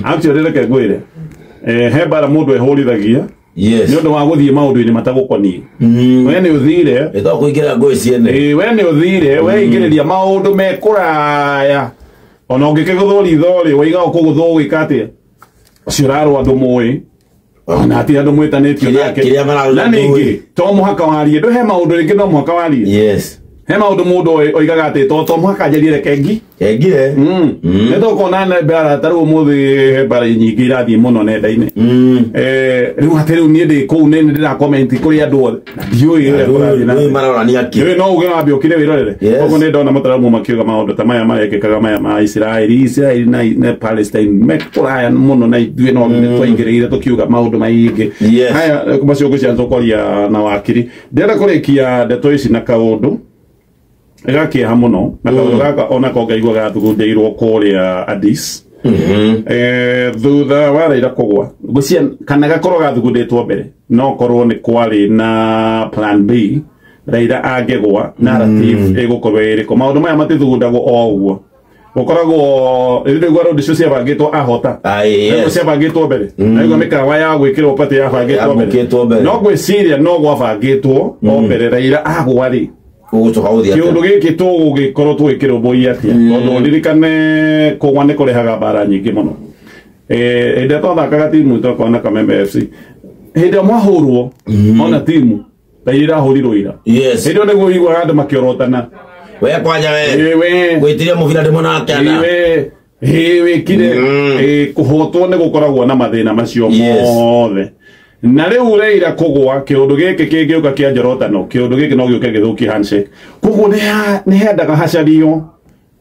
Actually, reke ngwĩre, he mbara mũndũ ehũrithagia nĩ ũndũ wa gũthiĩ maũndũ-inĩ matagũkoniĩ. We nĩ ũthire Ĩtagwo kũingĩra ngũĩ ciene. Ĩĩ, we nĩ ũthire weingĩrĩria maũndũ me kũraya, ona ũngĩkĩgũthwo ritho rĩ, waiga ũkũgũthwo gwĩka atĩa? Ũcio ũrarwo andũ mũĩ ona ti andũ mwĩtanĩtio nake. Kĩrĩa mararuga Na ningĩ ndũĩ. to mũhaka warie, ndũ he maũndũ rĩngĩ no mũhaka warie. He maũndũ mũndũ oigaga atĩ to mũhaka njarie, reke ngi. Engire. Nĩ tũkuona mbara ta rĩu ũmũthĩ, he mbara nyingĩ irathiĩ mũno nenda-inĩ. Rĩu atĩ rĩu niĩ ndĩ kũu nĩ ndĩra comment kũrĩ andũ othe na ndiũĩ ũrĩa kũrathiĩ na Ndũĩ mbere. marorania kĩ. Nĩũĩ no uge wambe ũkire wĩrorere. Koguo nĩ ndona mũtaramu makiuga maũndũ ta maya marekĩkaga maya ma Isiraeli na Palestine me kũraya mũno na ithuĩ, no nĩ twaingĩrĩire tũkiuga maũndũ maingĩ. Haya macio ngwĩciria tũkwaria na wakiri. Ndĩrenda kũrĩkia ndeto ici na kaũndũ gakĩeha mũno, na kaũndũ gaka onako ngaigua gathugundĩirwo kũrĩa Addis thutha wa Raila kũgwa. Ngwĩciria kana gakorwo gathugundĩtwo mbere, no korwo nĩ kwarĩ na plan B Raila angĩgwa, narrative ĩgũkorwo ĩrĩkũ. Maũndũ maya matithugundagwo o ũguo, gũkoragwo rĩu road icio ciabangĩtwo ahota. Aye, yes. Ciabangĩtwo mbere, naigua mĩkawa ya gwĩkĩrwo pati yabangĩtwo mbere. Yabũkĩtwo mbere. No ngwĩciria no gwabangĩtwo o mbere Raila agwa rĩ, Ũgũcoka gũthiĩ kĩũndũ atĩa? gĩkĩ tũgũgĩkorwo tũgĩkĩrũmbũiya atĩa, tondũ ririkane kũgwa nĩ kũrehaga mbara nyingĩ mũno. Hĩndĩ ĩrĩa twathakaga timu ĩtwakwa na Kameme FC, hĩndĩ ĩrĩa mwahũrwo ona timu ta iria irahũrirwo ira, hĩndĩ ĩyo nĩguo ũiguaga andũ makĩorotana. We kwanja we. Ĩ, we. Gwĩtiria mũbira ndĩ mũnake ana. Ĩ, we. Ĩ, wĩkire. Ĩ, kũhotwo nĩ gũkoragwo na mathĩna macio mothe. Na rĩu Raila kũgwa, kĩũndũ gĩkĩ kĩngĩũka kĩa njorotano, kĩũndũ gĩkĩ no gĩũke gĩthũkie handshake. Koguo nĩ hendaga hacario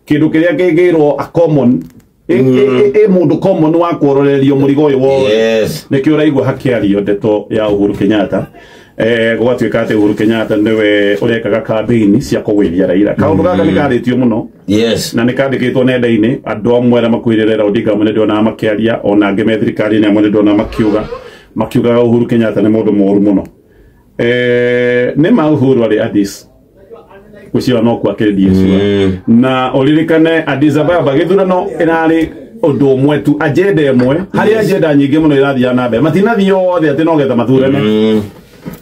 kĩndũ kĩrĩa kĩngĩrwo a common, ĩ mũndũ common wa kuororerio mũrigo ũyũ wothe. Nĩkĩo ũraigua hakĩario ndeto ya Uhuru Kenyatta, gũgatuĩka atĩ Uhuru Kenyatta nĩwe ũrekaga campaign cia kũgũithia Raila. Kaũndũ gaka nĩ karĩtio mũno na nĩ kandĩkĩtwo nenda-inĩ. Andũ amwe arĩa makuĩrĩire Raila Odinga amwe nĩ ndionaga makĩaria, ona angĩ me thirikari-inĩ amwe nĩ ndionaga makiugaga Uhuru Kenyatta nĩ mũndũ mũũru mũno. Nĩ ma Uhuru arĩ Addis gũcio no kwakĩrĩria cua, na ũririkane Addis Ababa gĩthurano ĩrarĩ ũndũ ũmwe tu, agenda ĩmwe harĩ agenda nyingĩ mũno irathiaga na mbere. Matinathiĩ othe atĩ no getha mathurane.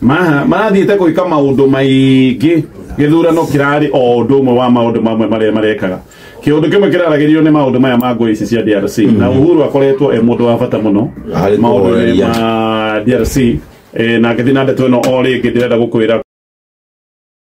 Marathiĩte gwĩka maũndũ maingĩ. Gĩthurano kĩrarĩ o ũndũ ũmwe wa maũndũ mamwe marĩa marekaga. Kĩũndũ kĩmwe kĩraragĩrio nĩ maũndũ maya ma ngũĩ ici cia DRC, na Uhuru akoretwo e mũndũ wa bata mũno Harĩ maũndũ-inĩ kũhoreria. ma DRC. Na ngĩthiĩ na ndeto ĩno o rĩngĩ ndĩrenda gũkwĩra.